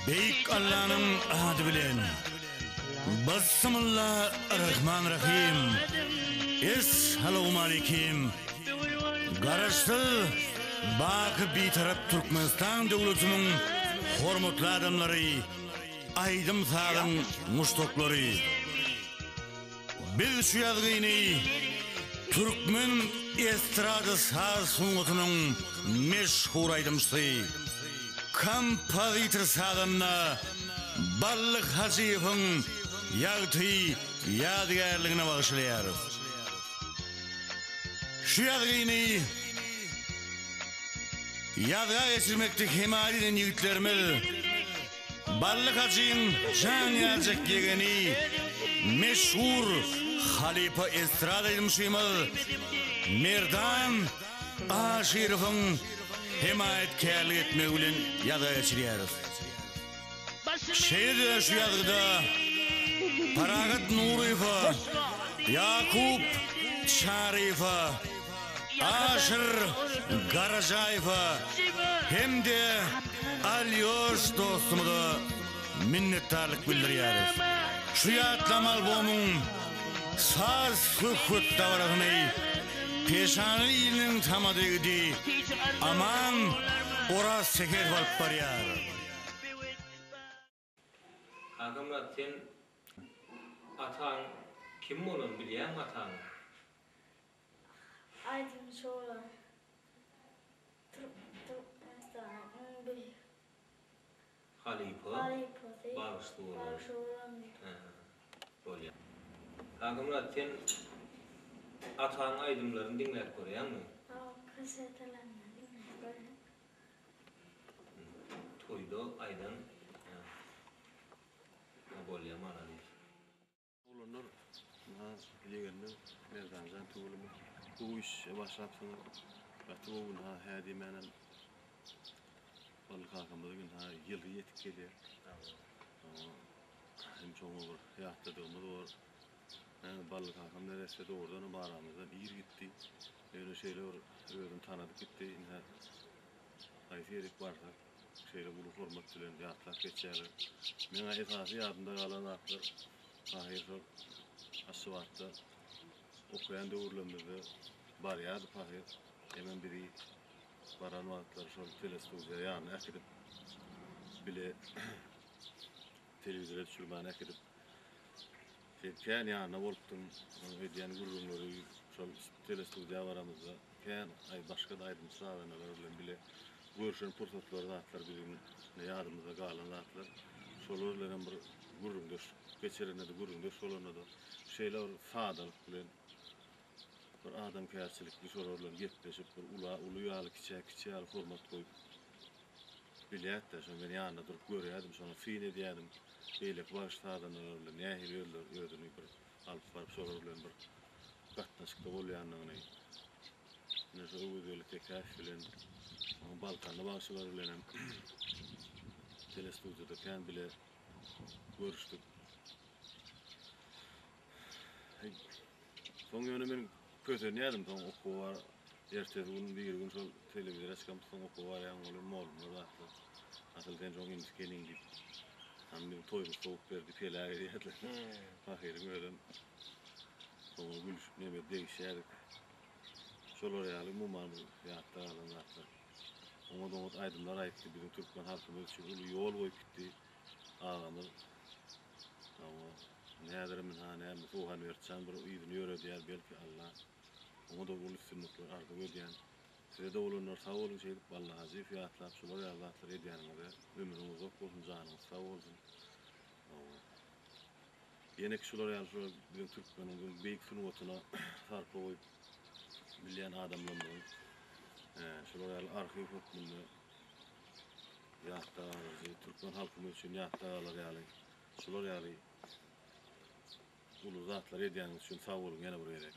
Beýik Allanyň ady bilen. Bismillah Rahman Rahim. Essalawmaleýkim. Garaşsyz, baky Bitarap Türkmenistan döwletiniň hormatly adamlary, aýdym-sazyň muşdaklary. Biz şu ýazgyny türkmen estrada saz sungatynyň meşhur aýdymçysy, kompozitor-sazanda Bally Hajyýewiň ýagty ýadygärligine bagyşlaýarys. Şu ýazgyny ýazga geçirmekde hemaýat eden ýigitlerimiz Bally hajyň jan ýaljak ýegeni, meşhur halypa estrada aýdymçymyz Merdan Aşyrowyň hemaýatkärlik etmegi bilen ýazga geçirýäris. Şeýle-de şu ýazgyda Parahat Nuryýewe, Ýakup Çaryýewe, Aşyr Garajaýewe hem-de Alýoş dostumyza minnetdarlyk bildirýäris. Şu ýatlama albomyň saz söhbet dabarasyny Peşanaly iliniň tamada ýigidi Aman Orazsähedow alyp barýar. Kakamyrat sen ataň kim bolan bilýäňmi ataňy? Aýdymçy bolan Türkmenistanyň iň beýik Halypa halypasy bagşysy bolan. Bagşy bolan. Hä bolýa. Kakamyrat sen ataň aýdymlaryny diňläp görýäňmi? Hawa kasetalaryny diňläp görýän. Toýda aýdan hä bolýa maladis. Oglanlar ynha ýegenler Merdanjan tüweleme gowy işe başlapsyňyz gaty gowy ynha hä diýmänem Bally kakamyzyň ynha ýyly ýetip gelýär hem şoňa bir ýatladygymyz bor Hä Bally kakam neresse dogrudanam aramyzdan ir gitdi ýöne şeýle bir özüni tanadyp gitdi ynha haýsy ýerik barsak şeýle uly hormat bilen ýatlap geçýärler. Meňä esasy ýadymda galan zatlar pahyr şol Aşgabatda okaýan döwürlerimizde barýardy pahyr hemem bizi baran wagtlary şol telestudiýa ýanyna äkidip bile telewizora düşürmäne äkidip Sen kän ýanynda bolupdyň, onuň edýän gürrüňleri şol telestudiýa baramyzda kän aý başga-da aýdymçy sazandalar bilen bile görşen pursatlary zatlar biziň ýadymyzda galan zatlar. Şolar bilenem bir gürrüňdeş geçirende-de gürrüňdeş bolanda-da şeýle bir sadalyk bilen bir adamkärçilikli şolar bilen gepleşip bir ula uly ýaly kiçä kiçi ýaly hormat goýup Bilýärdi-de, şony men ýanynda durup görýärdim, şoňa syn edýärdim. Beýleki bagşy sazandalar bilen nähili özleri özüni bir alyp baryp, şolar bilen bir gatnaşykda bolýandygyny. Ine şu Öwezgeldi Tekäýew bilen, onuň balkanly bagşylar bilenem telestudiýada kän bile görüşdik. Soň ýöne men kösenýärdim, soň okuwa ertesi gün, biri gün şol telewizora çykamyz, soň okuwa barýan welin mollumlar zatlar, asyl sen şoň inisi ekeniň diýip, hany biziň toýumyzy sowup ber diýip heläk edýärdiler. Pahyryň özem soňra gülüşip neme degişýärdik. Şolar ýaly umuman bir ýatda galan zatlar. Oňat-oňat aýdymlar aýtdy, biziň türkmen halkymyz üçin uly ýol goýup gitdi agamyz. Hawa, häzirem ynha näme Suhanberdijan bir yzyny ýöredýär, belki Alla oňa-da uly üstünlikler arzuw edýän. Size-de oglanlar sag boluň şeýdip Bally Hajyýewi ýatlap şular ýaly zatlar edýäniňize ömrüň uzak bolsun janyňyz sag bolsun. Hawa. Ýeneki şular ýaly şular biziň türkmeniň beýik sungatyna sarpa goýup bilýän adamlarymyzyň şular ýaly arhiw hökmünde Ýatda galyjy, türkmen halkymyz üçin ýatda galar ýaly, şular ýaly uly zatlary edýäniňiz üçin sag boluň ýene bir gezek.